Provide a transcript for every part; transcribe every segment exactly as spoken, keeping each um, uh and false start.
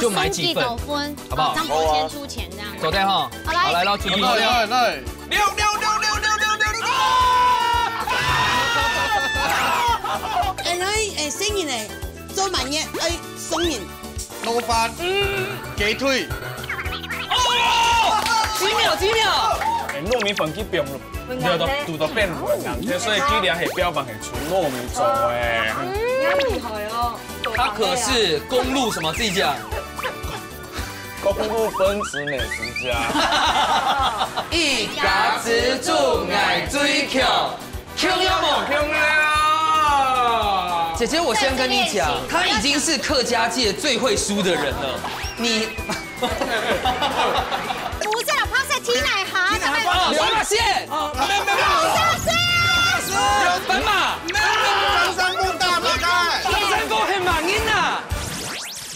就买几份，送几斗分，好不好？张伯谦出钱这样。走掉哈。好，来。好，来咯，出去。来，来，来。六六六六六六六六。哎，来，哎，生日呢，做满月，哎，送人。 滷飯，雞腿。哦，几秒，几秒。哎，糯米粉去冰了，不然呢？对，都，都变软了，所以今年系标榜系纯糯米做的。嗯，厉害哦。它可是公路什么？自己讲。公路奔驰美食家。一家之煮，爱最强。 Q 要猛 Q 啊！姐姐，我先跟你讲，他已经是客家界最会输的人了。你不是啦，拍赛踢奶蛤，怎么办？有发现？没有没有没有，有斑马，没有没有没有，张三丰大马盖，张三丰很满意呐。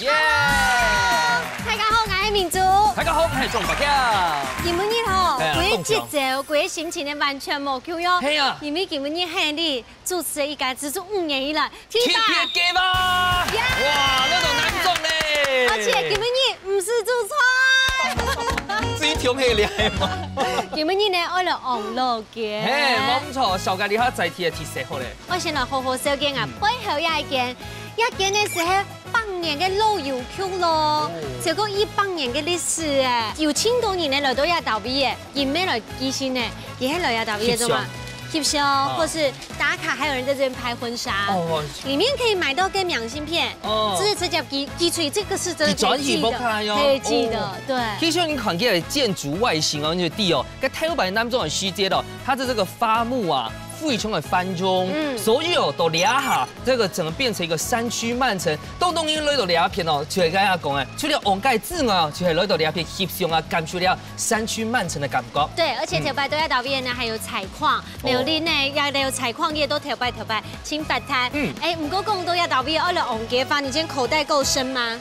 耶！大家好，我是明珠。大家好，我是钟伯强。今晡日吼，哎呀，规个节奏，规个心情呢完全无共样。嘿啊，因为今晡日系你 主持一个之足五年以来，第一擺。特別个吧？耶！哇，那種難中嘞！而且今晡日毋使煮菜。最重要个嘛。今晡日呢，愛來王老吉。嘿，無錯，紹介你下在地个特色好嘞。我先來好好紹介啊，嗯。背後這一間，這間呢係百年个老友群咯，哦。超過一百年个歷史哎，有盡多人呢來到這搭位个，因為來寄信呢，也係來這搭位个做嘛。 翕相，啊。或是打卡，還有人在這邊拍婚紗。哦，裡面可以買到个明信片，哦。這是直接寄，寄出去，這個是真的可以寄的，寄轉去屋下喲。可以寄的，哦。對。其實你看這个建築外形哦，你就知哦，該頭擺南庄个時節哦，它的這個伐木啊，非常个繁榮，嗯。所以哦，到這下，這個整個變成一個山區慢城。當當因為來到這片哦，就係剛剛講个，除了往街之外哦，就係來到這片翕相啊，感受了 山區慢城的感覺。對，而且頭擺到這搭位呢，還有採礦，哦。苗栗呢，也有採礦業都頭擺頭擺，真發達。嗯。哎，毋過講到這搭位，愛來王吉个話，你今天口袋夠深嗎？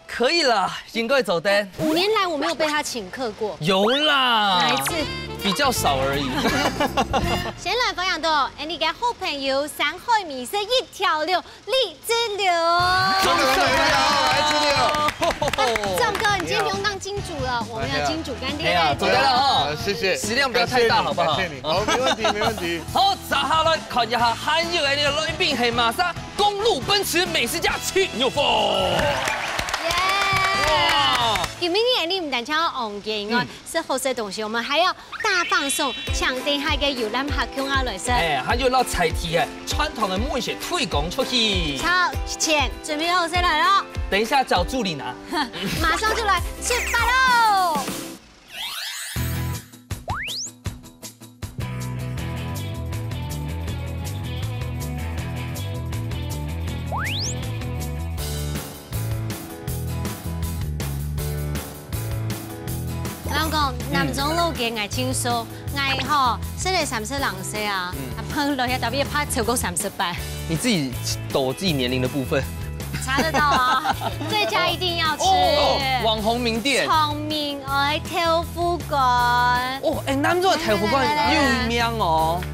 可以了，應該做得。五年來我沒有被他請客過。有啦。哪一次？比較少而已。先來分享到，哎，你个好朋友山海美食一條龍， 李志龍。志龍，你好，來，志龍。壯哥，你今天不用當金主了，我們有金主乾爹來。哎呀，走開了哈。呃，謝謝。食量不要太大，好不好？感謝你，感謝你。好，沒問題，沒問題。好，接下來看一下，還有个來賓係麼儕？公路奔馳美食家徐玉鳳。耶！哇！今晡日你毋單淨有王吉以外，嗯。 食好食个東西，我們還要大放送，請等下个遊覽客共下來食。哎，還有老在地个傳統个美食推廣出去。超前，準備好勢來咯。等一下找助理拿。馬上就來，出發嘍！ 老公，嗯。南庄老街𠊎盡熟，𠊎吼，食了三十零歲啊，嗯。啊，朋友來這搭位拍超過三十擺。你自己抖自己年齡的部分。查得到啊，這家一定要吃。哦，網紅名店。長命哀豆腐乾。哦，哎，南庄个豆腐乾有名哦。來，來，來，來。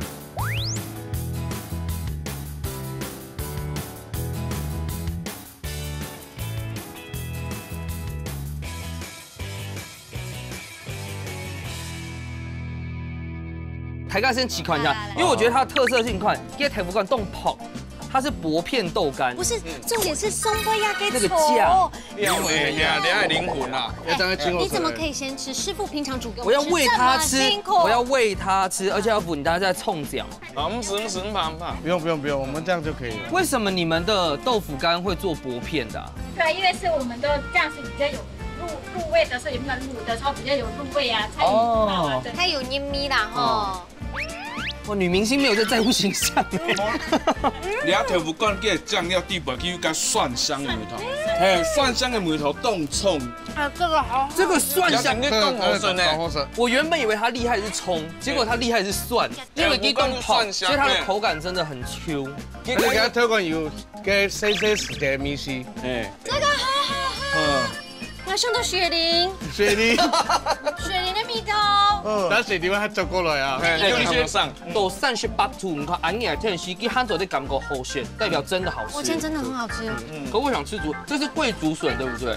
大家先試看一下，來，來，來。因為我覺得它的特色是，你看，這个豆腐乾當薄，它是薄片豆乾。不是，重點是送過那個那個醬。醬。哎呀，哎呀，你愛靈魂啊！要這樣清楚。你怎麼可以先吃？師傅平常煮給我們吃這麼辛苦。我要餵它吃，我要餵它吃，而且要聞它在沖涼。 啊，毋使，毋使，毋怕，毋怕。不用，不用，不用，我們這樣就可以了。為什麼你們的豆腐乾會做薄片的啊？對啊，因為是我們都這樣是比較有入，入味的，所以那個滷的時候比較有入味啊，菜魚嘛，哦。對。它有黏味啦，吼。哦。哇，女明星沒有在在乎形象。你看豆腐乾个醬料底背，佢有个蒜香的味道，嘿，蒜香的味道當重。啊，這個好好吃。這個蒜香，你看，你看，好好食呢。好好食。我原本以為它厲害的是蔥，結果它厲害的是蒜。 因為佢當薄，所以它的口感真的很Q。你看它口感有个細細絲个味緒。哎。這個好好喝。嗯。我想到雪玲。雪玲。雪玲的味道。嗯。但雪玲還走過來啊。哎，哎，其實到三十八度，你看，恁熱个天氣，佢還做得感覺好食，代表真的好吃。我覺得真的很好吃。嗯。可我想吃竹，這是桂竹筍，對不對？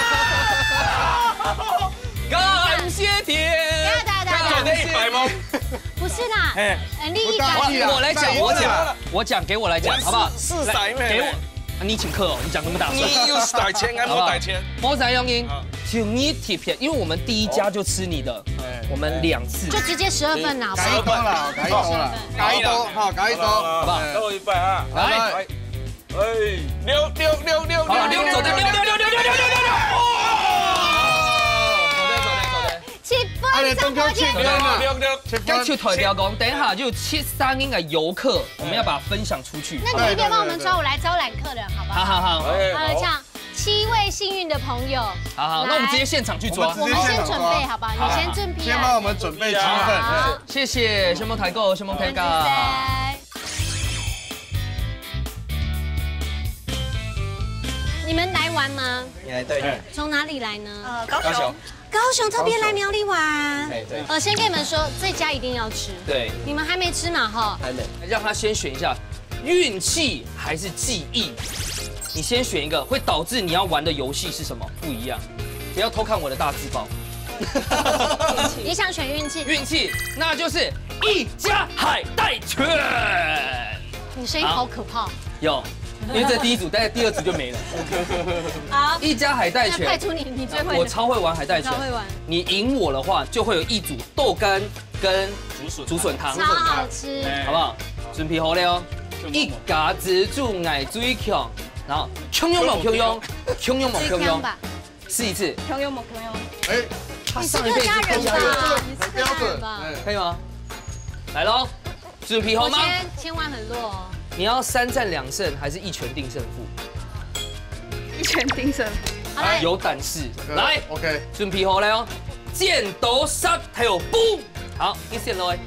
感謝天。等一下，等一下，等一下。做得一擺無？不是啦，哎呃，你一不打打氣啦我我來講，再一次啦我講，我講，給我來講，好不好？是是啥咩來給我，你請客哦，你講那麼大聲。你又係大錢，還無大錢。莫再用音好，請你貼片，因為我們第一家就吃你的，我們兩次。就直接十二份啦，好不好？加一多啦，加一多啦，加一多，好，加一多，好不好哎來，最後一擺啊！來來，哎，六六六六好了，六走的，六六六六六六六六六。走的走的走的。七分，張國健。六六六六。該就代表講，等一下就有七三个遊客，我們要把它分享出去。那你一定要幫我們招，我來招攬客人，好不好？好好好。哎，呃，像七位幸運的朋友，好好，那我們直接現場去抓我們。我們先準備，好不好？你先準備啊。先幫我們準備氣氛。好，謝謝，承蒙大哥，承蒙大哥。你們來玩嗎？你來對，從哪裡來呢？呃，高高雄雄。高雄特別來苗栗玩。哎對，呃，先跟你們說，這家一定要吃。對，你們還沒吃嘛，哈。還沒。讓他先選一下，運氣還是記憶？你先選一個，會導致你要玩的遊戲是什麼？不一樣，不要偷看我的大字報。你想選運氣？運氣，那就是一家海帶拳。你聲音好可怕。有，因為這第一組，但是第二組就沒了。好，一家海帶拳，那派出你，你最會的。我超會玩海帶拳超。會玩，你贏我的話，就會有一組豆干跟竹筍竹筍湯，超好吃。哎好不好？準備好了哦，一家之煮𠊎最強，然後強勇無強勇，強勇無強勇，最強吧。試一次。強勇無強勇？哎，他你是客家人上一輩是客家人，吧？這個你是客家人吧？哎可以嗎？來嘍，準備好嗎？我今天千萬很弱哦。你要三戰兩勝還是一拳定勝負？一拳定勝。好來，有膽識，這個來， OK，準備好了哦，剪刀石頭布。好，你先來。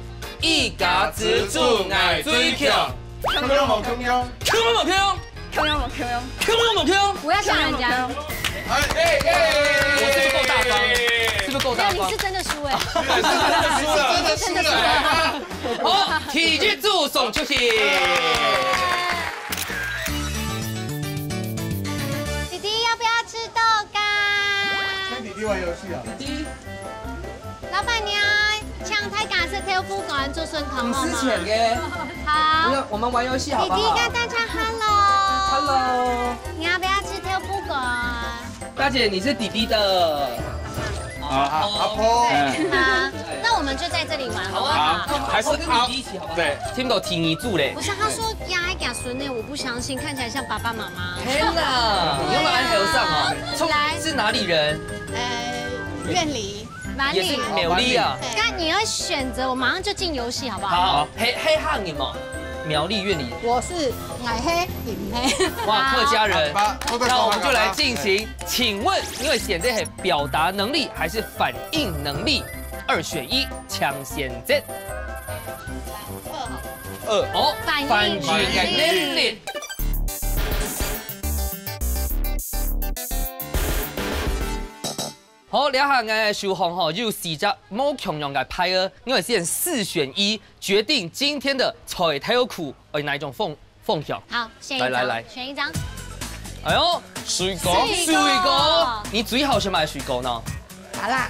一家之煮𠊎最強，強勇無強勇？強勇無強勇？強勇無強勇？強勇無強勇？不要嚇人家。哎哎哎，我是不是夠大方？是不是夠大方那你是？真的輸哎。真的輸了，真的輸了。好，第一組送出去。弟弟要不要吃豆干？跟弟弟玩遊戲啊？老闆娘，請大家食豆腐乾做順堂好嗎？个，好，我們玩遊戲好不好弟弟跟大家 hello。 ？Hello，你要不要吃豆腐乾？大姐，你是弟弟的啊，阿婆，嗯好，那我們就在這裡玩，好不好？還是跟弟弟一起好不好？對，聽到第二組嘞不。是，他說壓一壓孫呢，我不相信，看起來像爸爸媽媽。天哪，你用了安頭上哦。從來是哪裡人？呃，苑里，哪裡也是？苗栗啊。那你要選擇，我馬上就進遊戲，好不好？好，黑黑汉你嘛，苗栗苑里。我是矮黑影黑。哇，客家人。吧，那我們就來進行，請問，因為選擇是表達能力還是反應能力？二選一，請選擇。二。哦，反應反應能力。好，這下个手項吼，有四隻無共樣个牌仔，因為先四選一，決定今天的菜頭褲愛哪一種方方向。好，選一張，來來來選一張。哎呦，水果。水果，你最好先買水果呢？好啦，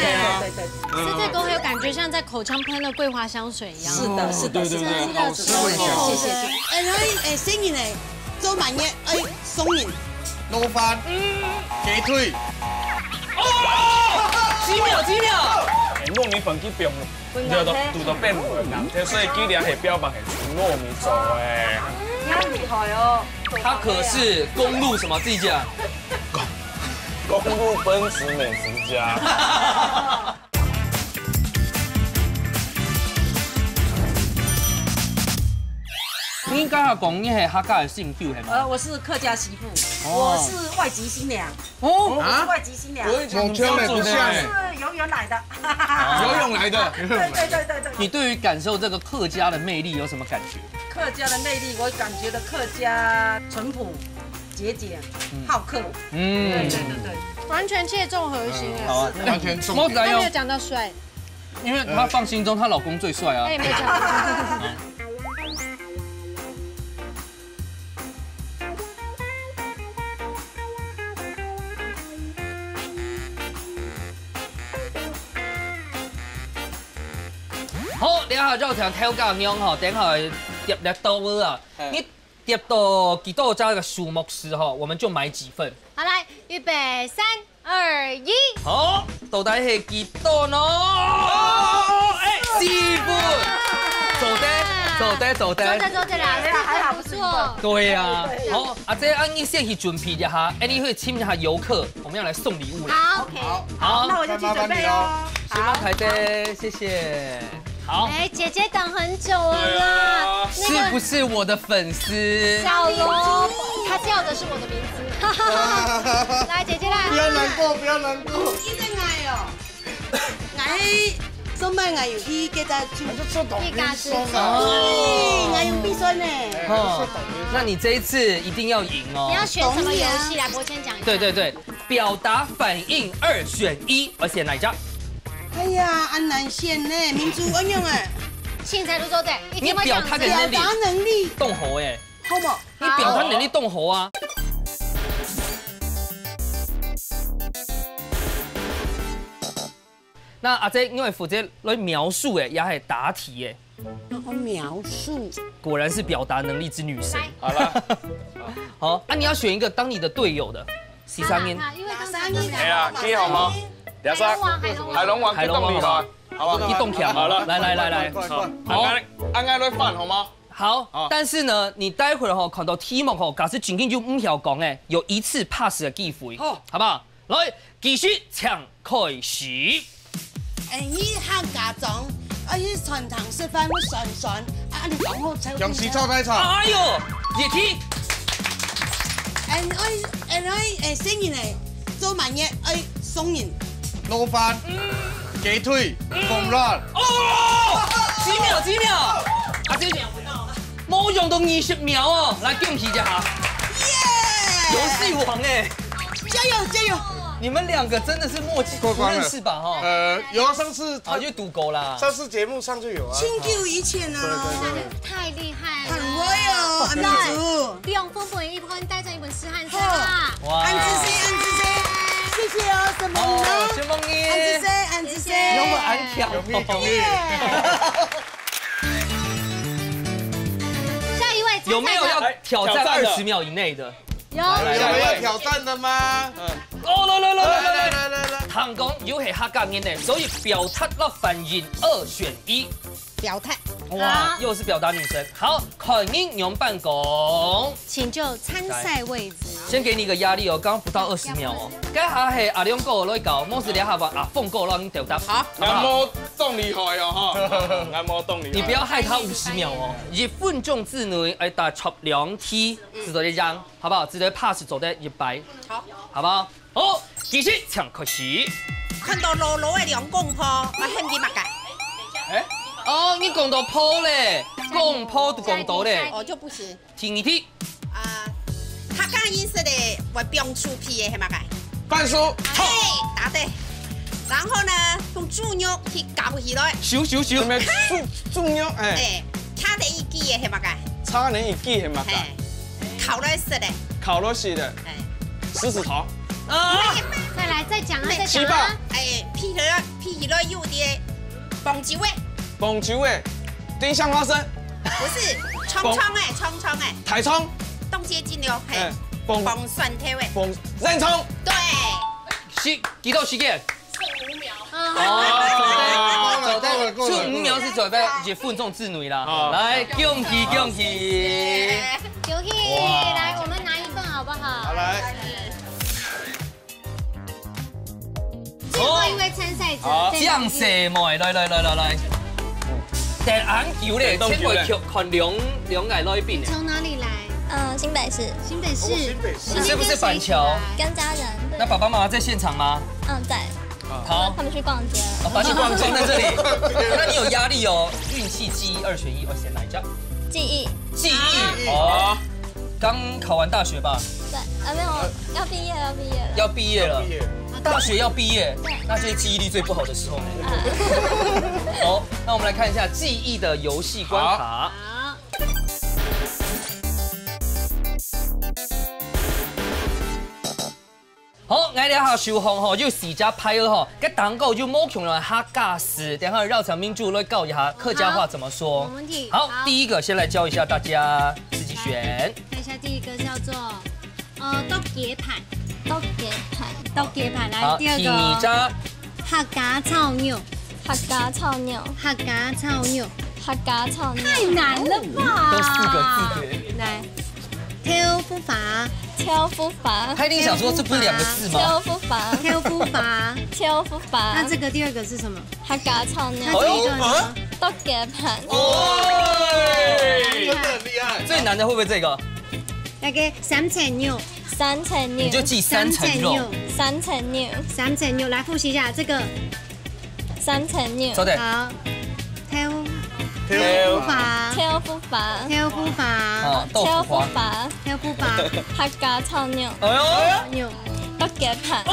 对啊，吃这个会有感觉像在口腔喷了桂花香水一样。是的，是的，对对对，是的，好吃。谢谢，谢谢。哎，然后哎，生日呢，做满月，哎，送人。撈飯，雞腿，幾秒，幾秒。糯米粉去變，就都堵到變軟，所以佢這係標榜係純糯米做个。你好厲害哦！它可是公路什么自己讲？公路奔驰美食家。你剛才講你係客家个心臼係無？呃，我是客家媳婦，哦。我是外籍新娘，哦，我是外籍新娘，啊？我以前很標準的。我以前很標準的。我是游泳来的。游泳来的。对，对，对，对，对。你对于感受这个客家的魅力有什么感觉？客家的魅力，我感觉到客家淳朴、节俭、嗯。好客。嗯。对，对，对，对。完全切中核心哎。嗯，好啊。完全中。他没有讲到帅。因为她放心中，她老公最帅啊。哎，没讲。好，等下就像偷家娘吼，等下跌跌到位啊。嗯。你跌到幾多隻个數目時吼，我們就買幾份。好，來，預備，三、二、一。好，到底係幾多呢？哦，哎，四份。做得，做得，做得。做得，做得啦，還好，還好，不錯。對呀，對，對。好，啊，這樣你先去準備一下，哎，你去請一下遊客，我們要來送禮物了。好。OK。好。好，那我就去準備哦。麻煩你哦。先放開的，謝謝。 好。哎，姐姐等很久了啦。對啊。那個是不是我的粉絲？小羅，她叫的是我的名字。來，姐姐來。不要難過，不要難過。你在哪哦？哎，上班哎有去給他去。還是出動你送啊。哎，哎有必勝呢。哎，還是出動你送。哦，那你這一次一定要贏哦。你要選什麼遊戲？來，博謙講一下。對，對，對。 表達反應二選一，我選哪一隻？哎呀，恁難選呢，民主恁樣哎。凊彩都做得，一定會這樣子。你表達个能力，表達能力。當好哎。好無？你表達能力當好啊。那阿姐，你會負責來描述哎，也係答題哎。 我描述。果然是表達能力之女神。來。好了。好，啊，你要選一個當你的隊友的，第三名。因為剛才那個哎呀，幾號嗎？第三。海龍王，海龍王，海龍王，佢當厲害，好不好？佢當強。好了。來，來，來，來。快，快，快。好，恁樣，恁樣來翻，好嗎？好，好。但是呢，你待會兒吼，看到題目吼，假使正經就毋曉講誒，有一次pass的機會，好。好不好？ 來，計時請開始。哎，你客家庄，啊，去餐廳食飯，會酸酸，啊，你講好才有用時做代餐。哎喲，熱天。哎，哎，哎，哎，生日呢，做滿月，哎，送人。滷飯，雞腿，鳳卵。哦，幾秒，幾秒，啊，這秒不到。 無用到二十秒哦，來恭喜一下。耶！遊戲王哎，加油，加油！你們兩個真的是默契，過關了。不認識吧？哈。呃，有啊，上次啊，就賭狗啦。上次節目上就有啊。很久以前啊。對，對，對，對。太厲害了。很會哦，阿明叔。不用分分一分，帶上一本詩和詩啊。哇。安之星，安之星，謝謝哦，沈夢哦，呢？沈夢呢？安之星，安之星。謝謝。有沒有安跳？有沒有，有沒有。耶！ 下一位參賽者。有沒有要挑戰二十秒以內的？有。來，來，來。有沒有要挑戰的嗎？嗯。哦，來，來，來。來，來，來，來。聽講又係客家人呢，所以表達摎反應二選一。表達。哇，好。又是表達女神。好，看你仰般講。請就參賽位置。先給你一個壓力哦，剛剛不到二十秒哦。該下係阿良哥來搞，無就這下換阿峰哥摎你鬥答。好。好不好？𠊎無 當厲害哦，哈。𠊎無當厲害。你不要害他五十秒哦。一分鐘之內愛答著兩題，嗯。至少一樣，好不好？至少pass做得一百，好。好不好？好，計時請開始。看到老老个兩公婆，𠊎喊佢麼个？哎，哦，你講到婆咧，公婆都講到咧。哦，就不行。 第二題。啊，客家人食个會放豬皮个係麼个？番薯。哎，答對。然後呢，用豬肉去攪起來。咻咻咻。什麼豬，豬肉，哎。哎，差人一句个係麼个？差人一句係麼个？哎，烤來食个。烤來食个。哎。獅子頭。啊！再來，再講啊，再講啊。粑粑。哎，皮起來，皮起來有點棒球个。棒球个，丁香花生。不是，長長个，長長个。 大蔥。當接近了，嘿。哎，放，放蒜頭个。放生蔥。對。時，幾多時間？哦，做得，做得，夠了，夠了，十五秒係做得，一分鐘之內啦。好。來，恭喜，恭喜。恭喜，哇。來，我們拿一份好不好？好，來。 最後一位參賽者，好，這樣子。醬色妹，來，來，來，來，來。等恁久咧，等當久咧。千萬看，看兩，兩個來賓呢。你從哪裡來？呃，新北市。新北市。哦，新北市。你是不是板橋？跟家人。對。那爸爸媽媽在現場嗎？嗯，在。好。他們去逛街了。哦，他去逛街在這裡。那你有壓力哦。運氣、記憶二選一，我先來講。記憶。記憶。好。哦。剛考完大學吧？對，啊，沒有，要畢業了，要畢業了。要畢業了。畢業。大學要畢業，對。那就是記憶力最不好的時候呢。啊。好，那我們來看一下記憶的遊戲關卡。好。好，𠊎這下手項吼，有四隻牌仔吼，該當中有無共樣个客家字，等下讓小明珠來教一下客家話怎麼說。好，沒問題。好，好。第一個先來教一下大家，自己選。來，看一下第一個叫做，呃，剁雞盤。剁雞盤。剁雞盤，來，好，第二個。第二隻。客家炒肉。客家炒肉。客家炒肉。客家炒肉。太難了吧？都四個字的。來。 豆腐花。豆腐花。他一定想說這不是兩個字嗎？豆腐花。豆腐花。豆腐花。那這個第二個是什麼？客家炒肉。那這一個呢？哦，嗯。剁雞盤。哦，真的很厲害。最難的會不會這個？那個三層肉。三層肉。你就記三層肉。三層肉。三層肉。三層肉，來複習一下這個。 三層肉。做得。好。豆，豆腐花。豆腐花。豆腐花。啊，豆腐花。豆腐花。豆腐花。客家炒肉。哎呦。肉。剁雞盤。哎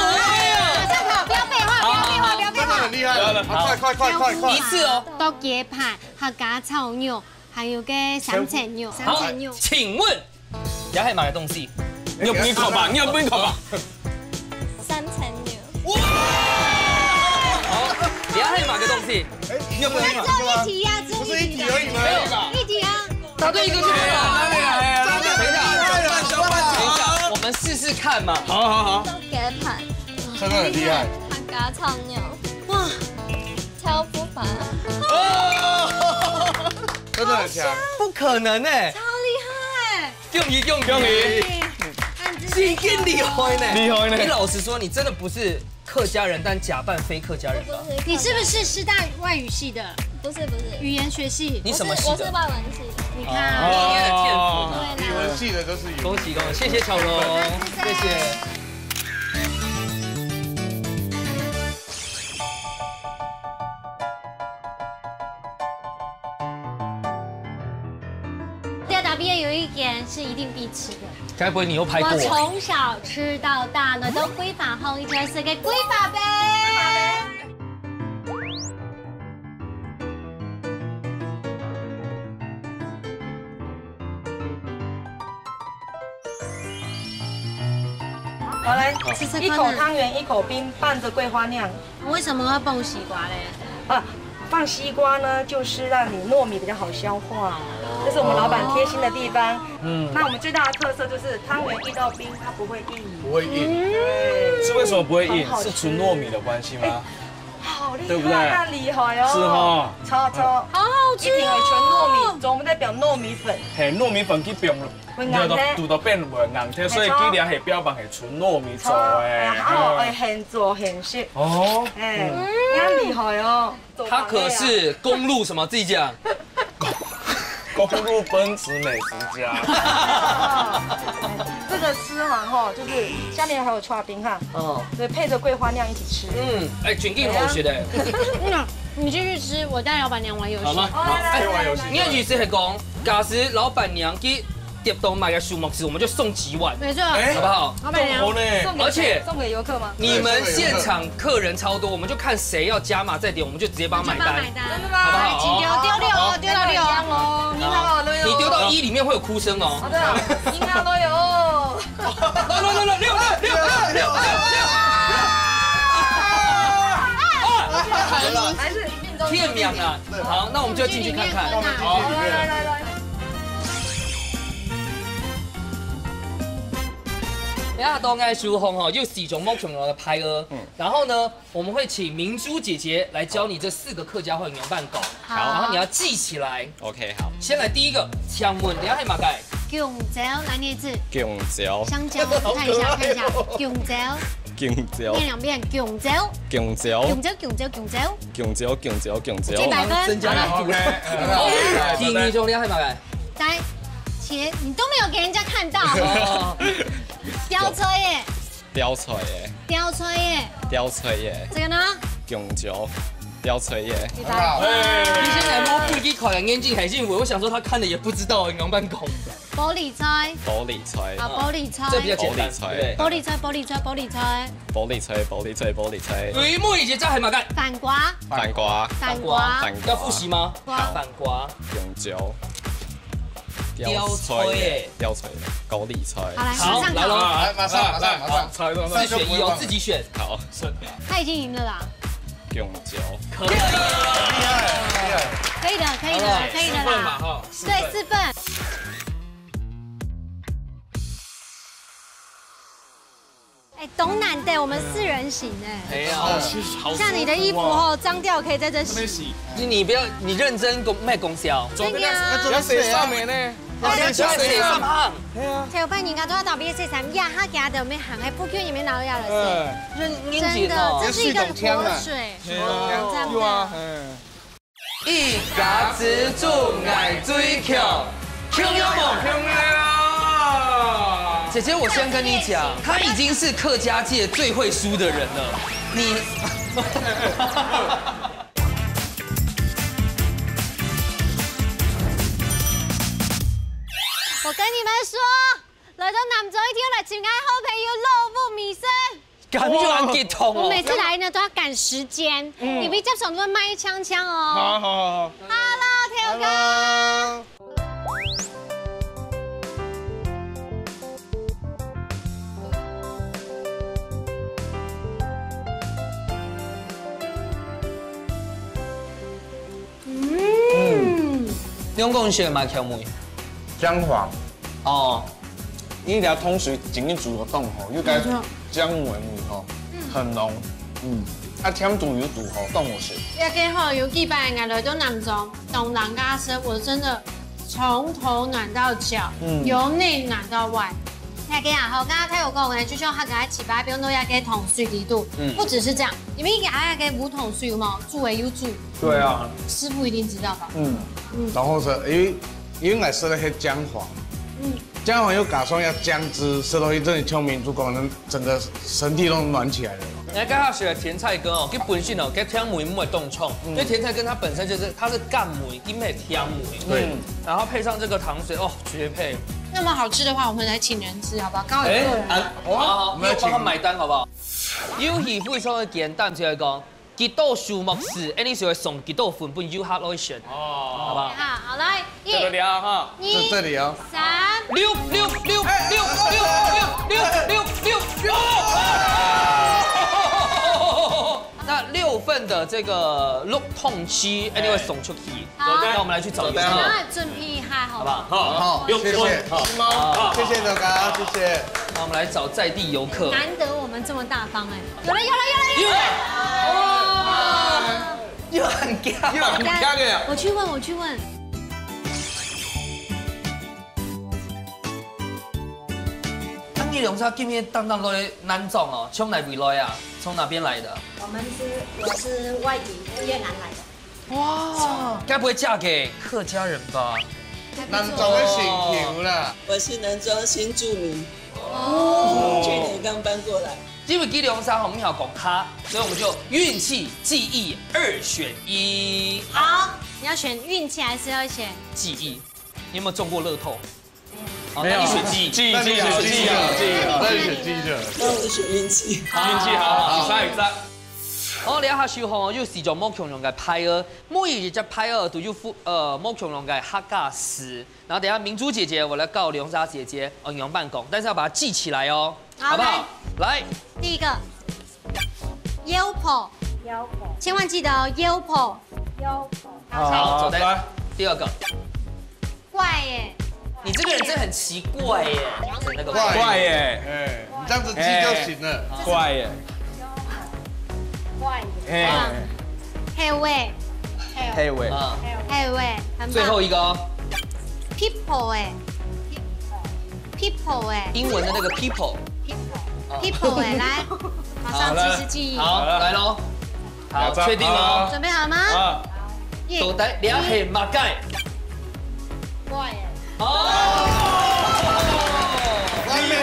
呀，這樣好，不要廢話，不要廢話，不要廢話。真的很厲害了。好，快，快，快，快，快。一次哦。剁雞盤，客家炒肉，還有個三層肉，三層肉。好，請問 這係麼个東西？你有分佢講吧，你有分佢講吧。三層肉。哇！好，這係麼个東西？哎，你有分佢講。只有一題啊，只有一題啊。不是一題而已嗎？沒有吧？一題啊。答對一個就對了。哪裡來啊？等一下，等一下，我們試試看嘛。好，好，好。剁雞盤。真的很厲害。客家炒肉。哇，豆腐花。哦！真的很強。不可能欸。超厲害。 恭喜，恭喜，恭喜！真的厲害呢。厲害呢。你老實說，你真的不是客家人，但假扮非客家人吧？不是，你是不是師大外語系的？不是，不是。語言學系？你什麼系的？我是，我是外文系。你看。哦。語言的天赋。對啦。語文系的都是語文。恭喜，恭喜，謝謝巧龍，謝謝。 這搭邊有一間是一定必吃的。該不會你又拍過？我從小吃到大呢，都規劃好一條食个規劃呗。 好，來，好。試試看啊。一口湯圓，一口冰，拌著桂花釀。為什麼要放西瓜嘞？啊，放西瓜呢，就是讓你糯米比較好消化，這是我們老闆貼心的地方。哦。嗯。那我們最大的特色就是湯圓遇到冰，它不會硬。不會硬。嗯。是為什麼不會硬？很好吃。是純糯米的關係嗎？哎，好厲害，對不對？那厲害哦。是哦。超，超。好好吃哦。一定要純糯米，總代表糯米粉。嘿，糯米粉去冰 會硬忒。堵到，堵到變會硬忒，所以佢這係標榜係純糯米做个。哎呀，好，哎，現做現食。哦。哎，嗯。你很厲害哦。他可是公路什麼？自己講。公路奔馳美食家。這個吃完後，就是下面還有刨冰哈，哦。所以配著桂花釀一起吃。嗯，哎，真正好食的。嗯，你繼續吃，我帶老闆娘玩遊戲。好嗎？好，來，來，來，來，來。你的意思係講， 假使老闆娘去貼到麼个數目字，我們就送幾碗，沒錯。哎，好不好？老闆娘，好呢。送給誰？而且送給遊客嗎？你們現場客人超多，我們就看誰要加碼再點，我們就直接幫他買單。就幫他買單。真的嗎？好不好？請丟，丟六哦，丟到六哦。好。你好，六哦。你丟到一裡面會有哭聲哦。好的，你好，六哦。六，六，六，六，六，六，六，六，六。啊！還是 片面啊。好，那我們就進去看看。好，來，來，來，來。等下到𠊎手項吼，有四種無共樣个牌仔。嗯。然後呢，我們會請明珠姐姐來教你這四個客家話仰般講。好。然後你要記起來。OK，好。先來第一個，請問這係麼个？弓蕉，來念一次。弓蕉。香蕉，看一下，看一下，弓蕉。弓蕉，念兩遍，弓蕉，弓蕉，弓蕉，弓蕉，弓蕉。弓蕉，弓蕉，弓蕉。一百分。增加了。好，OK，好，OK，好，OK。第二種你係麼个？來，切，你都沒有給人家看到。哦。吊吹耶，吊吹耶，吊吹耶，吊吹耶。這個呢？弓蕉，吊吹耶。一百分。你現在摸不一看的眼睛很幸福，我想說他看的也不知道，你怎麼辦？ 玻璃吹。玻璃吹。啊，玻璃吹。這比較簡單，玻璃吹。對不對？玻璃吹，玻璃吹，玻璃吹。玻璃吹，玻璃吹，玻璃吹。題目已經在海馬蓋。反瓜。反瓜。反瓜。反瓜。要複習嗎？瓜。好。反瓜。弓蕉。吊吹耶。吊吹耶。吊吹耶。玻璃吹。好，來，好，馬上考。來了。來，馬上，馬上，馬上。好，猜，猜，猜。四選一哦，自己選。好。他已經贏了啦。弓蕉。可以。厲害，厲害。可以的，可以的，好了，可以的啦。四分嘛，哈。 對，四分。哎，當難的，我們四人行哎。哎呀。哦，其實好舒服哦。像你的衣服哦，髒掉可以在這洗。你，你不要，你認真講，莫講笑。真的啊。要洗上面呢。哦，你要洗上面。哎呀。頭擺人家都要到別个洗衫，呀，他家的沒行，還不夠你們拿到家的洗。哎。認，認真哦。真的，這是一個活水。哎呀，真的。有啊，哎。 一家之煮，𠊎最強，強了無？強了！姐姐，我先跟你講，他已經是客家界最會輸的人了。你，我跟你們說，來到南庄一定要來尋𠊎好朋友老吳美食。 感覺很激動哦。我每次來呢，都要趕時間，嗯。因為接上都會賣嗆嗆哦。好，好，好，好。Hello，頭家。Hello。嗯。嗯。你用講選嘛，薑味？薑黃。哦。 因為這糖水整个煮个當好，又該沒錯。薑黃味吼，嗯。很濃，嗯，啊，甜度又堵好，當好食。這个吼，有幾擺𠊎來到南庄，當難家食，我真的從頭暖到腳，嗯。由內暖到外。這个啊，吼，剛剛他有講誒，就像他剛才起發，不用弄這个糖水裡肚，嗯。不只是這樣，因為這个烏糖水嘛，煮誒有煮，對啊。師傅一定知道吧？嗯，嗯。然後是，因為，因為𠊎食了些薑黃，嗯。 薑黃又加上一下薑汁，食落去真的像民族講，人整個身體都暖起來了。哎，剛好選了甜菜根哦，佢本身哦，佢甜味毋會當重，嗯。因為甜菜根它本身就是，它是甘味，佢毋係甜味。對。嗯。然後配上這個糖水，哦，絕配。那麼好吃的話，我們來請人吃好不好？剛好有客人。哎，啊，好啊，好，好，我們要請。你有幫他買單好不好？有機會上去簡單就來講， 幾多數目字，恁樣就會送幾多份分遊客來選，哦。好不好？好，好，來，一，這個了哈。二，這，這裡哦。三。六，六，六，六，六，六，六，六，六，六，哦！那六份的這個烏糖水，恁樣會送出去。 好。那我們來去找遊客。那準備一下，好不好？好，好，謝謝。好，好，謝謝大家，謝謝。那我們來找在地遊客。難得我們這麼大方哎。有了，有了，有了，有了！哇！又很強。又很強的呀。我去問，我去問。啊，你兩儕今日當當个難撞哦，從哪位來啊？從哪邊來的？我們是，我是外籍，越南來的。 哇，該不會嫁給客家人吧？南庄个新娘啦。我是南庄新住民，哦。去年剛搬過來。因為佢兩儕吼，毋曉講客，所以我們就運氣記憶二選一。好，你要選運氣還是要選？記憶，你有沒有中過樂透？ 好，沒有。那你選記憶。記憶，記憶，記憶，記憶，記憶。那你選記憶就好。那我選運氣。好，運氣好，好，好。好，這下時候吼，又係一種無共樣个牌仔，每一隻牌仔都有副，呃，無共樣个客家字。然後等一下明珠姐姐，我來教兩儕姐姐，哦，仰般講，但是要把它記起來哦，好，好不好？來。來。第一個，妖婆。妖婆。千萬記得哦，妖婆。妖婆。好，好，走的。來。第二個。 怪耶。你這個人真的很奇怪耶，那個怪。怪耶。哎，你這樣子記就行了。哎。怪耶。怪耶。哎。啊。黑尾。黑尾。啊。黑尾，很棒。最後一個哦。People哎。People哎。英文的那個people。People。哦。一步哎，来，马上计时器。好，来喽。好，确定哦。准备好了吗？啊，耶，到底你要喊马盖？哦，完美，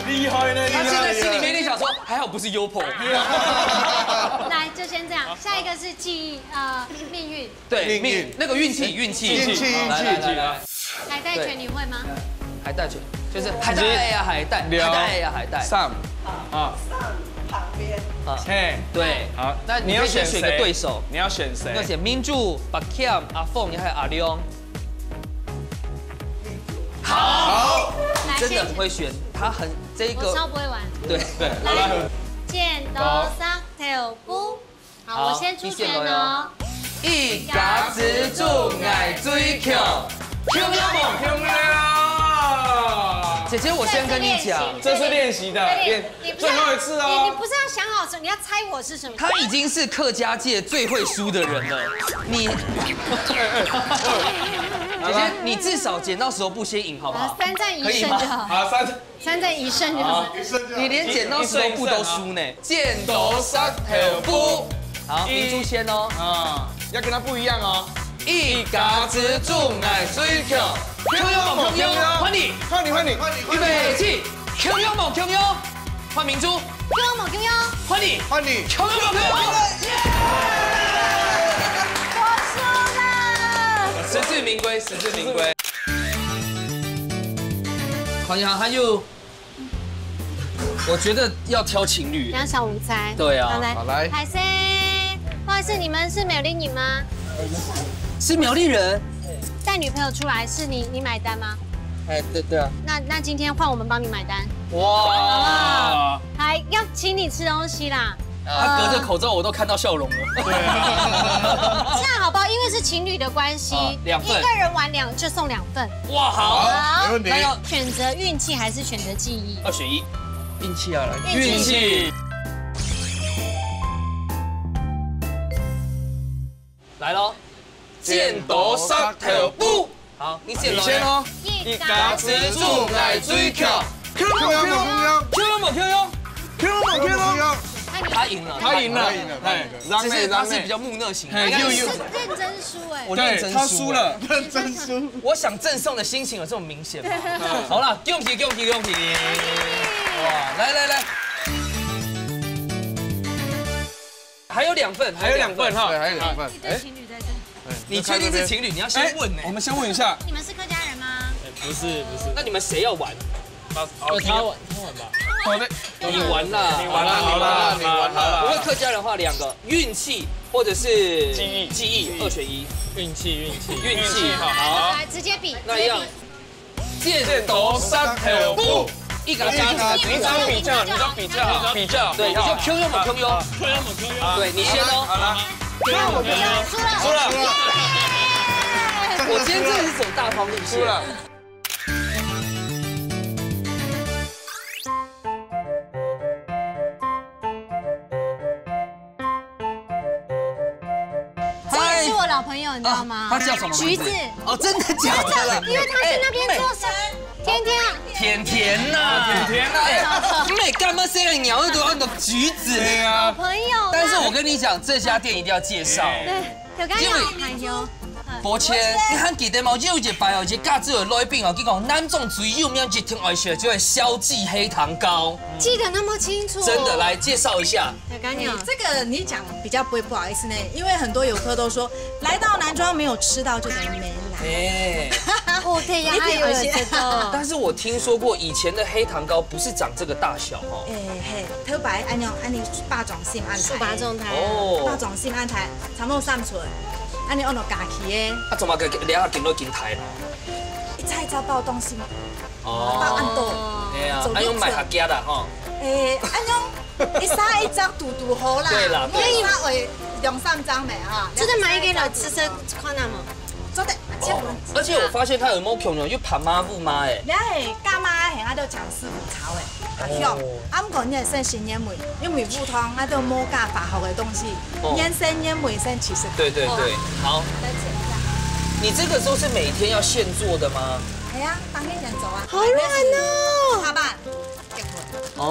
厉害呢，他现在心里面一定想说，还好不是 U P O。来，就先这样。下一个是记忆，呃，命运。对，命运，那个运气，运气，运气，运气，来来来来。海带拳你会吗？海带拳就是海带呀，海带，海带呀，海带。三，啊，三旁边，啊，嘿，对，好，那你可以先选个对手，你要选谁？你要选谁？你要选明珠、白强、阿凤，还有阿良。好，你真的很会选，他很这个，我超不会玩。对对，来，剪刀石头布。 好，我先出拳哦。一家之煮，爱最强。跳跳舞，跳跳舞。姐姐，我先跟你讲，这是练习的，练，你不是要，最后一次哦。你，你不是要想好什么，你要猜我是什么？他已经是客家界最会输的人了。你，姐姐，你至少剪刀石头布先赢，好不好？好，三战一胜就好。可以吗？好，三 三个一胜就好。好，你连剪刀石头布都输呢。剪刀石头布。好，明珠先哦。啊，要跟他不一样哦。一家之煮，爱最强。跳跳舞，跳跳舞，换你。换你，换你，换你，预备起，跳跳舞，跳跳舞，换明珠。跳跳舞，跳跳舞，换你。换你。跳跳舞，跳跳舞。耶！我输了。实至名归，实至名归。 好呀，还有，我觉得要挑情侣。两小无猜。对啊。好，来，好，来。海参，不好意思，你们是苗栗人吗？是苗栗人。带女朋友出来是你，你买单吗？哎，对，对啊。那，那今天换我们帮你买单。哇。还要请你吃东西啦。 他隔着口罩，我都看到笑容了。这样好不好？因为是情侣的关系，啊，两份。一个人玩两，就送两份。哇，好。好，没问题。那要选择运气还是选择记忆？二选一。运气啊，来。运气。运气。来咯。 剪刀石头布。好，你先来。你先哦。一家之煮，爱最强。Q Q Q Q。Q Q Q Q。Q Q Q。他赢了，他赢了，他赢了，哎，只是他是比较木讷型的，嘿，又，又。是认真输哎。我认真输了。对，他输了。认真输。我想赠送的心情有这么明显吗？好了，恭喜恭喜恭喜！哇，来来来。 还有两份，还有两份哈。对，还有两份。一对情侣在这。哎，你确定是情侣？你要先问呢。哎，我们先问一下。你们是客家人吗？哎，不是，不是。那你们谁要玩？啊，哦，就他玩，他玩吧。好的。你玩啦，你玩啦，好啦，你玩啦。我们客家人话两个，运气或者是记忆，记忆，二选一。运气，运气。运气，好。来，直接比，那一样。直接比。 剪刀石头布，一个加一个，你只要比较，你只要比较，比较，对，你就Q用嘛，Q用。对，你先哦。好了，输了，输了，输了。我今天真的是走大方路线。输了。 这个是我老朋友，你知道吗？啊，他叫什么名字？橘子。哦，真的假的啦？真的，因为他去那边做事，哎，天天啊。甜甜呐，甜甜呐。哎，你每干嘛生个鸟，又都要弄橘子？对啊。好朋友啊。但是我跟你讲，这家店一定要介绍。哎。对，有干有，因为还有。 伯谦，你还记得吗？有一擺哦，一个教授个來賓哦，佢講南庄最有名一定愛食就係小雞黑糖糕。记得那么清楚。真的，来介绍一下。有干有。哎，这个你讲比较不会不好意思呢，因为很多游客都说来到南庄没有吃到就等于没来。哎。哦，对呀，还有这个。但是我听说过以前的黑糖糕不是长这个大小哦。哎，嘿，头擺恁樣，恁樣巴掌心恁大。手巴掌大。哦。巴掌心恁大，差不多三寸。 恁樣按落加起个。啊，做麼个兩下緊落緊大咯？一隻一隻包當心，哦。包恁多。哎呀，做恁樣賣較遽啦吼。哎，恁樣一儕一隻堵堵好啦，對啦，對啦。一儕會兩三隻咩哈？這個買一個來試試看啊嘛。做得，哦，而且我發現它有毛孔哦，又怕麻布嘛哎。你係加麻係，啊，都講師傅炒个。 啊，香。哦。啊，毋過你係算新年味，因為烏糖啊，都無加化學个東西，哦。原生原味算七十。對，對，對，好。再切一下。你這個都是每天要現做的嗎？哎呀，當天現做啊。好軟哦。下班，結婚。哦。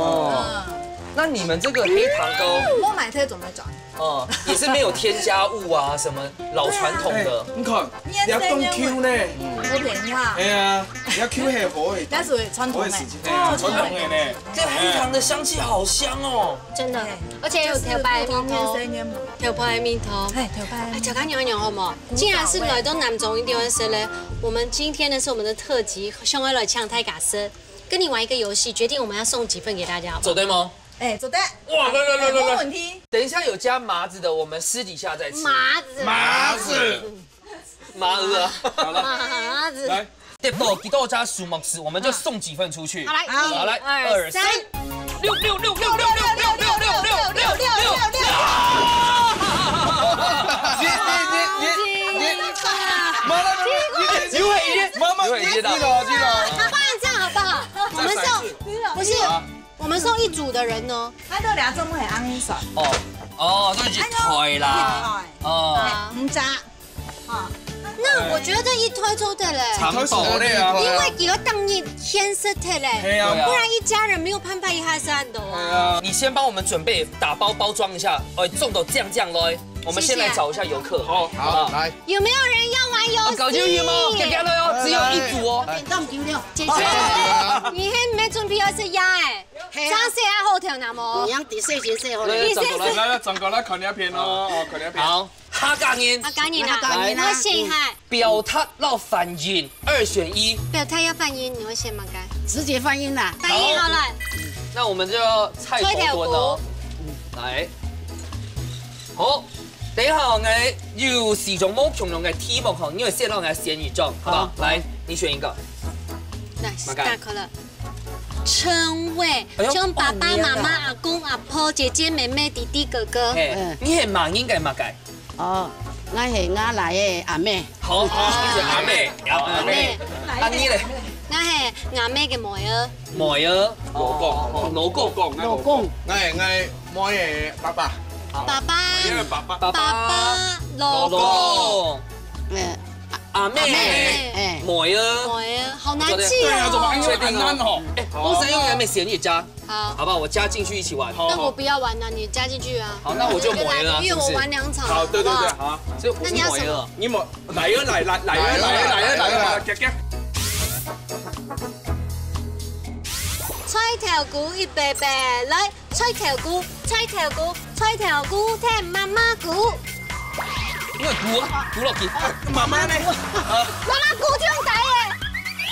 嗯。你们这个黑糖糕，我买这怎么讲？哦，也是没有添加物啊，什么老传统的。哎，你看，你要动 Q 呢。我便宜哈。哎呀，你要 Q 很好诶。那是传统的。好的事情，哎，传统的呢。这黑糖的香气好香哦。真的，哎，而且有调白的蜜桃，就是普通面生面母。调白的蜜桃。哎，调白的蜜桃。哎，调白牛牛好不好？既然是来到南庄一定要吃嘞，我们今天呢是我们的特辑，想要来抢太假吃。 跟你玩一个游戏，决定我们要送几份给大家，好不好？做得吗？哎，做得。哇，来来来来来，没问题。等一下有加麻子的，我们私底下再吃。麻子。麻子。麻子啊。好了，麻子。来，得到几多家数目字，我们就送几份出去。好，来，好，来，一二三。二三。六六六六六六六六六六六六六六六。你你你你你，妈妈，你你你，妈妈，你你了，你了。不然这样好不好？我们送，再来一次。不是，啊。我们送一组的人哦。啊，你俩做乜係恁樣算？哦，哦，都一台啦。一台。哦。哎，五隻。哦。那我觉得一台做得嘞。差不多了啊。因为佢个当日天色忒嘞，对啊。不然一家人没有办法一下子很多啊。对啊。你先帮我们准备打包包装一下，哦，送到这样这样咯。我们先来找一下游客。好，好，来。有没有人要玩游戏？啊，搞就有吗？给给了哟，只有一组哦。来，来。姐姐，你还没准备要吃鸭哎？ 嘿啊。生食啊好調那無？你让第四节最好了。来，来，转过来，来，来，转过来，看那片哦，哦，看那片。好，客家人。客家人啊，客家人啊。我先哈。表达摎反应，二选一。表达要反应，你会选哪个？直接反应啦。反应好了。好。那我们就要菜头蹲哦。菜头蹲。来。好，等一下，我们有四种不同的题目吼，你会先让我来选一种，好不好？好。来，你选一个。来，哪个？大可乐。 称谓，哎呦，像爸爸妈妈、哦，你啊。阿公、阿婆、姐姐、妹妹、弟弟、哥哥。嘿，嗯。你係麼人个麼个？哦，𠊎係吾倈仔阿姆。好，好，你係阿姆，阿姆。阿姆。啊，你咧？𠊎係吾姆个妹仔。妹仔，老公，哦，老公。老公。𠊎，𠊎妹仔爸爸。爸爸。因為爸爸。爸爸，老公。老公。嗯。 阿姆，阿姆，哎。妹仔。妹仔，好难记哦。對啊，怎麼還有很難哦？哎，好。我想用阿姆選一隻，好。好不好？我加進去一起玩。好，那我不要玩了，你加進去啊。好，那我就妹仔了，因為我玩兩場了，是不是？好，對，對，對，好不好？好。所以我是妹仔。那你要什麼？你妹，來啊，來，來，來啊，來啊，來啊，來啊，來啊。菜頭牯一杯杯，來。 菜頭牯，菜頭牯，菜頭牯，添媽媽牯。你个牯啊，牯落去。啊，媽媽呢？啊。媽媽牯就用打的。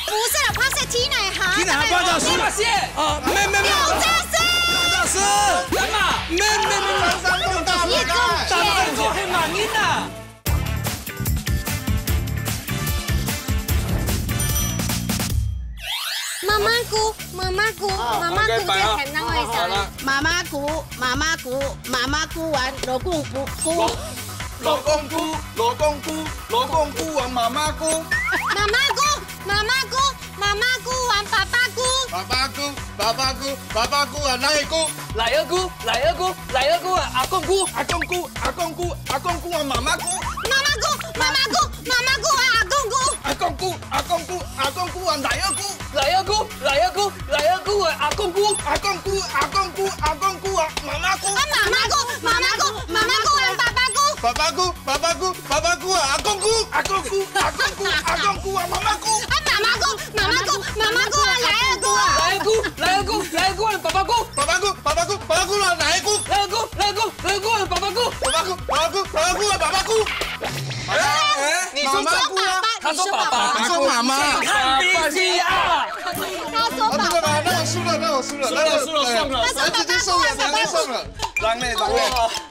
不是啦，怕是踢哪哈？踢哪哈？八大師。你嘛是。啊，沒，沒，沒有。六大師。六大師。幹嘛？沒，沒，沒，沒。你也夠騙。打算做黑馬音啊？ 媽媽牯，媽媽牯，哦。媽媽牯，這喊哪位？好，好，好，來。媽媽牯，媽媽牯，媽媽牯還老公牯，牯。老，老公牯，老公牯，老公牯還媽媽牯。媽媽牯，媽媽牯，媽媽牯還爸爸牯。爸爸牯，爸爸牯，爸爸牯還倈仔牯。倈仔牯，倈仔牯，倈仔牯還阿公牯。阿公牯，阿公牯，阿公牯還媽媽牯。媽媽牯，媽媽牯， 媽媽牯啊，阿公牯。阿公牯，阿公牯，阿公牯啊，倈仔牯。倈仔牯，倈仔牯，倈仔牯啊，阿公牯。阿公牯，阿公牯，阿公牯啊，媽媽牯。啊，媽媽牯，媽媽牯，媽媽牯啊，爸爸牯。爸爸牯，爸爸牯，爸爸牯啊，阿公牯。阿公牯，阿公牯，阿公牯啊，媽媽牯。啊，媽媽牯，媽媽牯，媽媽牯啊，倈仔牯啊。倈仔牯，倈仔牯，倈仔牯啊，爸爸牯。爸爸牯，爸爸牯，爸爸牯啊，倈仔牯。倈仔牯，倈仔牯，倈仔牯啊，爸爸牯。爸爸牯，爸爸牯啊，爸爸牯。哎，你说爸爸，他说爸爸，他说妈妈。看脾气啊！他说爸爸。啊，真的吗？那我输了，那我输了，输了，输了，输了。那我，哎，直接送了，直接送了。狼狈，狼狈。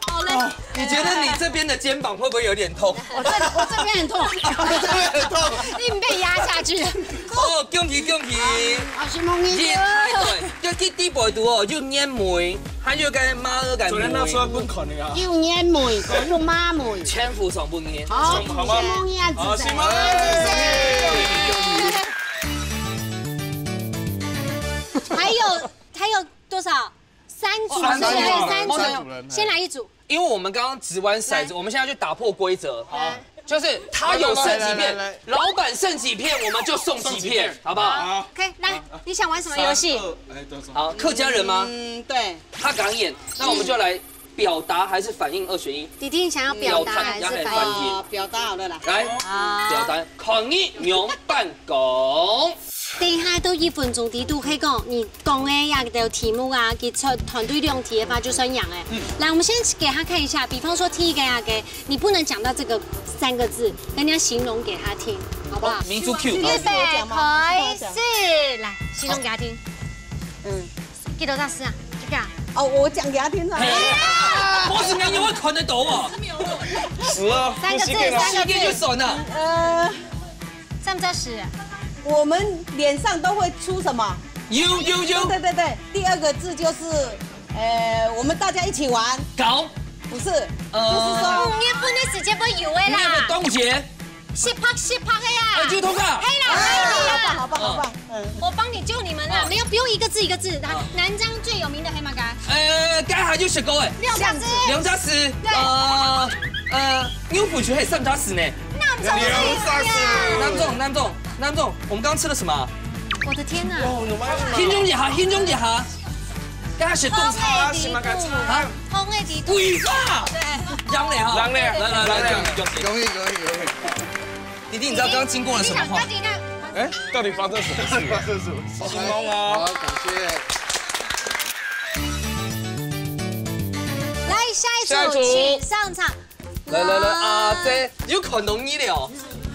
好嘞。你觉得你这边的肩膀会不会有点痛？我这，我这边很痛。这边很痛。硬被压下去。哦，恭喜恭喜！好，承蒙你。耶，太对。 就去第一步哦，就眼眉，還有个馬兒个眉。昨天拿出來分看的啊。有眼眉，還有馬眉。全部送分你。好，好嗎？承蒙你啊，好，承蒙。還有，還有多少？三組，哦，三組。對不對？三組。三組。先來一組。 因為我們剛剛擲完骰子，對。我們現在就打破規則。好。就是他有剩几片，来，来，来，来。老板剩几片，我们就送几片，送几片。好不好？好。OK，来，你想玩什么游戏？三二，哎，都送。好，客家人吗？嗯，对。他港演，那我们就来表达还是反应二选一。弟弟，你想要表达还是反应？表达，然后反应。哦，表达好了啦。来，好。表达，看你仰般讲。等一下都一分钟，弟弟可以讲，你讲个呀，个题目啊，佢出团队两题的话就算贏了。嗯。来，我们先给他看一下，比方说第一个呀，给你不能讲到这个三个字，跟人家形容给他听，好不好？哦，民族 Q。预备，开始，来，形容给他听。嗯。几多大师啊？这个啊？哦，我讲给他听啊。哎呀，我是没有看得懂哦。十啊，三个字，不是给他。三个字。十个就算了。呃，上这十。我们脸上都会出什么？有有有。对对对对，第二个字就是，呃，我们大家一起玩。搞。不是，呃，就是说，嗯，你不能直接不有的啦。那个东西。 失拍失拍个呀。哎，就通啊。嘿啦，嘿啦。好棒，好棒，好棒。嗯。我帮你救你们啦，没有，不用一个字一个字。来，南庄最有名的黑马嘎。呃，刚才就食过哎。两只。两只。对。呃，呃，牛埔区还有三只呢。那我们上次一样。南庄，南庄，南庄，我们刚刚吃了什么？我的天哪！哦，你们还有什么？形容一下，形容一下。刚才是冻菜。啊？红的地图。鬼话。对。贏了哈。贏了。来来来，恭喜恭喜。恭喜恭喜恭喜！弟弟，你知道刚刚经过了什么吗？哎，到底发生什么事？发生什么事？成功哦。好，感谢。来，下一组，下一组。请上场。来来来，啊，这有可能你了。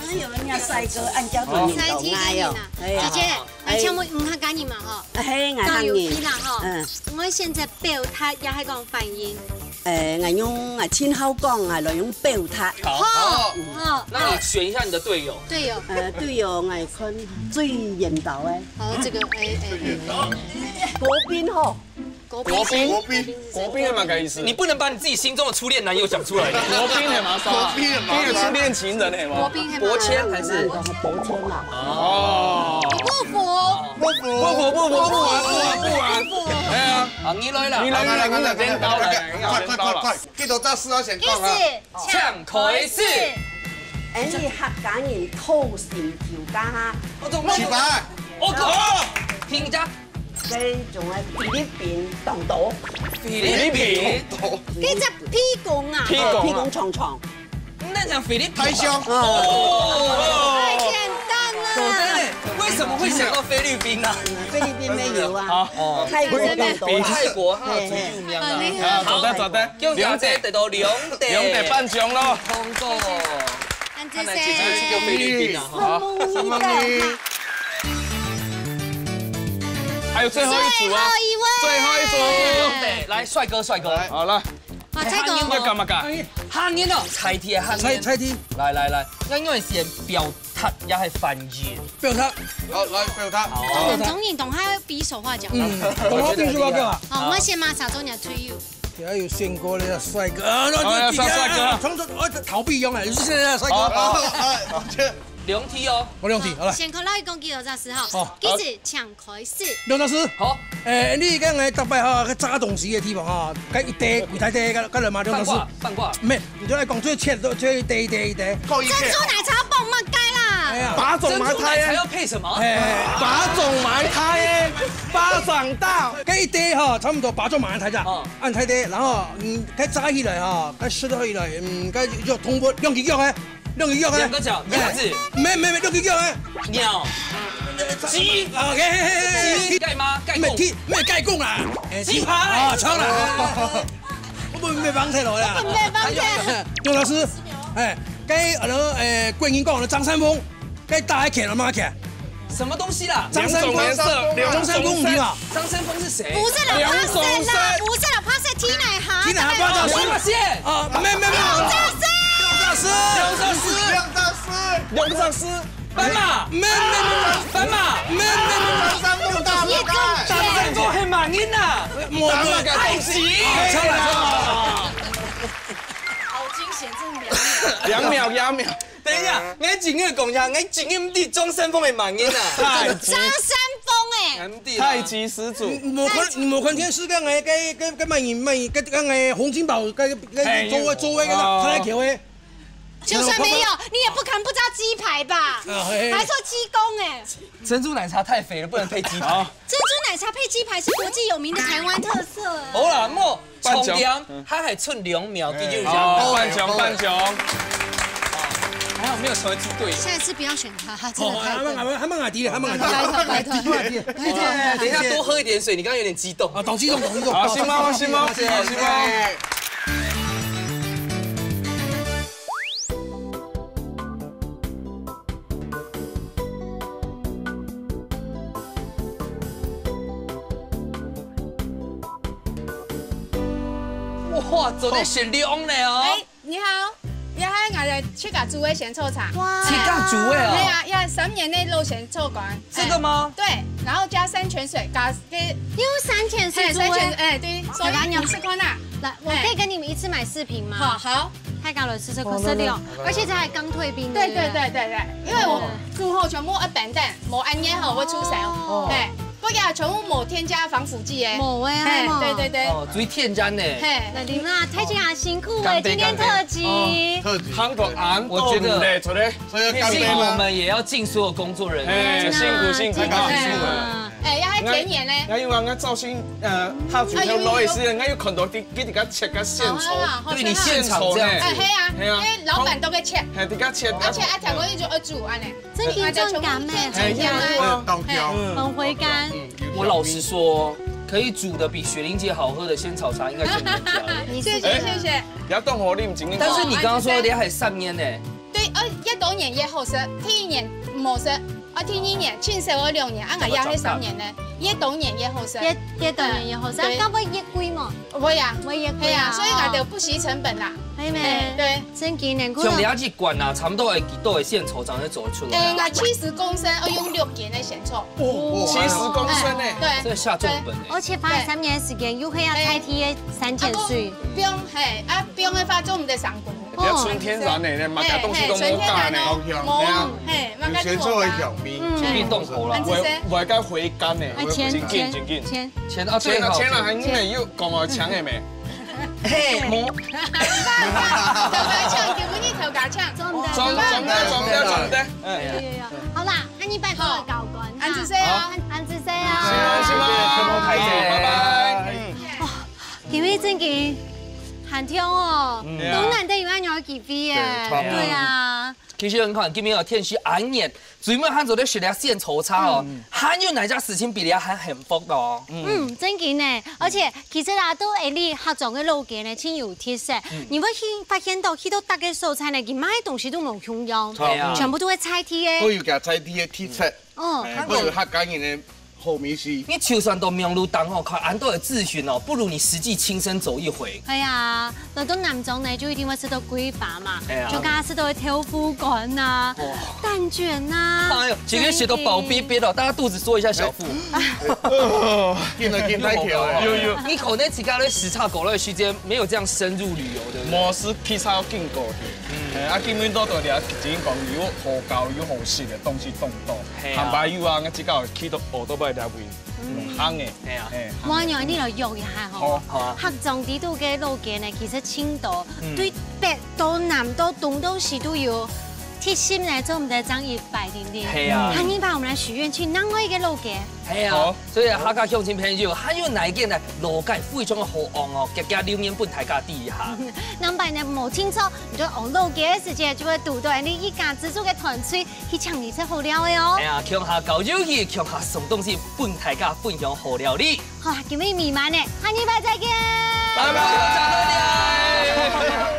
哎呦，人家帅哥，按交头你懂啊哟。哎呀。姐姐，哎，请问你客家人嘛吼？哎，客家人。教育你啦吼。嗯。我现在表达也还讲反应。 誒，𠊎用，𠊎盡好講，𠊎來用表達。好。好，好。那你選一下你的隊友。隊友。呃，隊友，𠊎看最緣投个。好，這個，哎，哎，哎。國賓吼。國賓。國賓。國賓係麼个意思？你不能把你自己心中的初戀男友講出來。國賓係麼个？國賓係麼个？你的初戀情人係麼个？國賓係麼个？國謙還是？國謙啦。哦。不服。不服。不服，不服，不服，不服，不服。哎呀。好，你來啦。你來，你來，你來，你來，快，快，快，快。 幾多隻字啊？先講啊。開始，請開始。恁呢客家人討成就家哈。我懂了。失敗。我靠！哦，評價。這種个菲律賓當多。菲律賓。這隻屁股啊。屁股啊。屁股長長。那講菲律賓吧。太香。哦。太簡單了。對，為什麼會想到菲律賓呢？菲律賓沒有啊。好。哦。泰國當多啦。泰國哈，嘿，嘿。最有名啊。很厲害。啊，做得，做得。 恭喜阿姐得到兩點。兩點半獎咯。通過。看來這次去到菲律賓啊，哈。好，承蒙你。還有最後一組啊。最後一位。最後一組。對，來，帥哥，帥哥。來。好，來。哇，這個。要幹嘛幹？喊你哦，猜題，喊你。猜，猜題。來，來，來，𠊎愛先表達，也係翻譯。表達。好，來，表達。好。我們中影懂他會比手畫腳。嗯，我們比手畫腳啊。好，我們先馬上做你的隊友。 等下有選過了，帥哥啊，那好，要上帥哥啊。衝出，哦，逃避用啊，有現在帥哥。好，好，好，好，這兩題哦。我兩題，好來。先看到一共幾多隻字哈。好。幾時請開始？兩隻字。好。誒，你講个逐擺哈，去炸東西个地方哈，該一垤，櫃台垤，該，該人嘛，兩隻字。半掛，半掛。毋係，你就來講最淺，最，最一垤，一垤，一垤。夠一垤。珍珠奶茶放麼个啦？哎呀。八種馬太啊。珍珠奶茶要配什麼？哎，八種馬太啊，巴掌大。該一垤哈，差不多八種馬太咋。哦。 恁大垤，然後，嗯，該炸起來吼，該食落去來，嗯，該就通過兩支腳誒，兩支腳誒。兩個腳，鴨子。哎，沒，沒，沒，兩支腳誒。鳥。雞。啊，嘿，嘿，嘿，嘿，雞，雞，該嗎？雞公。沒，雞，沒，雞公啊。哎，雞排。啊，錯了。我們沒放忒了啦。我們沒放忒。劉老師，哎，該，呃，哎，桂英講的張三豐。 該打个拳，阿媽拳。什麼東西啦？張三豐。兩種顏色，兩種顏色。張三豐，你知道？張三豐是誰？不是啦，兩種顏色。白色啦，不是啦，白色T奶哈。T奶哈，不要這樣說。我發現。啊，沒有，沒有，沒有。兩隻字。兩隻字。兩隻字。兩隻字。斑馬。沒有，沒有，沒有。斑馬。沒有，沒有，沒有。張三豐打麼个？張三豐係麼人啊？我，我，愛情。好驚險，真的兩秒。兩秒，兩秒。 等一下，𠊎正經講一下，𠊎正經毋知張三豐係麼人啊？張三豐誒。𠊎毋知啦。太極始祖。你無看，你無看電視該个，該，該，該麼人，麼人，該，該个洪金寶，該，該，嘿，座位，座位該个，哦。他在叫誒。就算沒有，你也不可能不知道雞排吧？啊，嘿。還說雞公欸。珍珠奶茶太肥了，不能配雞排。好。珍珠奶茶配雞排是國際有名的台灣特色啊。好啦，莫半獎。重點，嗯。他還剩兩秒，第九獎。好，半獎，半獎。還好沒有成為豬隊友。下一次不要選他，他真的太笨。哦，還蠻，還蠻，還蠻好的，還蠻好的。拜託，拜託。拜託。等一下多喝一點水，你剛剛有點激動。啊，當激動，當激動。好，新貓，新貓，好，新貓。哇，做得食量了哦。欸，你好，這係𠊎自家煮个仙草茶。哇。自家煮个哦。係啊，這三年个老仙草乾。這個嗎？欸，對，然後加山泉水，加个，用山泉水煮个。欸，山泉，欸，對，所以你試看啊。來，我可以跟你們一次買四瓶嗎？好，好。大家來試試看，好，來，來，來。而且這還剛退冰，對不對？對，對，對，對，對，因為𠊎煮好全部一般等，無恁樣好，𠊎出手。哦。欸。 不過啊，全部無添加防腐劑欸。無欸，嘿，無。對，對，對。哦，最天然的。嘿。來，你們啊，大家辛苦欸，今天特輯。哦，特輯。我覺得，所以要乾杯嗎？我們也要敬所有工作人員。嘿，辛苦，辛苦，辛苦。哎，要還甜點呢。那因為𠊎造型，呃，他主要來的時間，𠊎有看到你，你給他切个仙草。對，你現場這樣子。哎，嘿啊，嘿啊。因為老闆都會切。嘿，你給他切。而且啊，調味就要煮啊呢。 真緊張感欸，哎，很香。很回甘。嗯，我老實說，可以煮得比雪玲姐好喝的仙草茶，應該是你們家的。謝謝，謝謝。不要動火，你們今天。但是你剛剛說你還三年呢。對，呃，越多年越好食，第一年無食，啊，第二年盡少了兩年，啊，𠊎也係三年呢，越多年越好食。越，越多年越好食，嗯，對。啊，該會越貴無？ 會啊，會越貴啊。嘿啊，所以𠊎就不惜成本啦。係咩？嘿，對。真經呢，可能像這一罐啊，差不多會幾多个仙草正會做出來啊？欸，𠊎七十公升，要用六斤个仙草。哦，七十公升呢，對，這下重本呢。而且花三年時間，又係要代替个山泉水。啊，不用，嘿，啊，不用个話，做毋得上工。 比較純天然的呢，嘛，嘿，東西都無加呢。嘿，純天然哦，無，嘿，嘛，有仙草的香味，嗯，運動口啦。嗯，毋會，毋會該回甘呢。哎，錢，真緊，真緊。錢，錢啊，錢啊，對，錢啊，還你們有講哦，錢的沒？嘿，無。頭家搶，今晡日頭家搶。中的，中的，中的，中的。哎。有，有，有。好啦，恁樣拜託了，教官。恁仔細哦。恁，恁仔細哦。是哦，是哦。拜拜。嗯。哇，今晡日真經 寒天哦，嗯。都難得有恁樣个機會耶。對，差不多。對啊。其實你看，今晡日哦，天氣恁熱，最尾還做得食粒仙草茶哦，嗯。還有哪隻事情比這還幸福的哦？嗯，真經呢。而且其實啊，到這裡客庄个老街呢，真有特色。嗯。你會去發現到，去到逐个所在呢，佢賣个東西都無共樣，對啊。全部都係在地个。都有佢在地个特色。哦。哎，都有客家人的 好味緒。你就算到網路頂吼，看恁多个資訊哦，不如你實際親身走一回。哎呀，來到南庄呢，就一定會食到粿粑嘛，哎呀。就剛剛食到个豆腐乾吶，哇。蛋捲吶，哎喲，今天食到飽嗶嗶了，大家肚子縮一下小腹。緊了，緊，太巧了。有，有。你可能自家在時差過來的時間沒有這樣深入旅遊，對不對？無，係去較緊過去。嗯。哎，啊，今晡日到到了，只講有好搞有好食个東西當多。 嘿啊。坦白講啊，𠊎自家去到奧多拜這位，嗯。用行个。嘿啊。嘿，行个。無，你來約一下吼。好，好啊。客庄裡肚个老街呢，其實真多，嗯。對北到南到東到西都有。貼心呢，做毋得爭一擺，對不對？嘿啊。下一擺我們來許願，去另外一個老街。嘿啊。好。所以客家鄉親朋友，還有哪一間呢，老街非常个好玩哦，遽遽留言分大家知一下。另外呢，無清楚，你就往老街个時節，就會堵到你一家之煮个團隊 去請你食好料个哦。哎呀，共下交友誼，共下送東西，分大家分享好料理。好啦，今日美滿呢，下禮拜再見。拜拜，大家再見。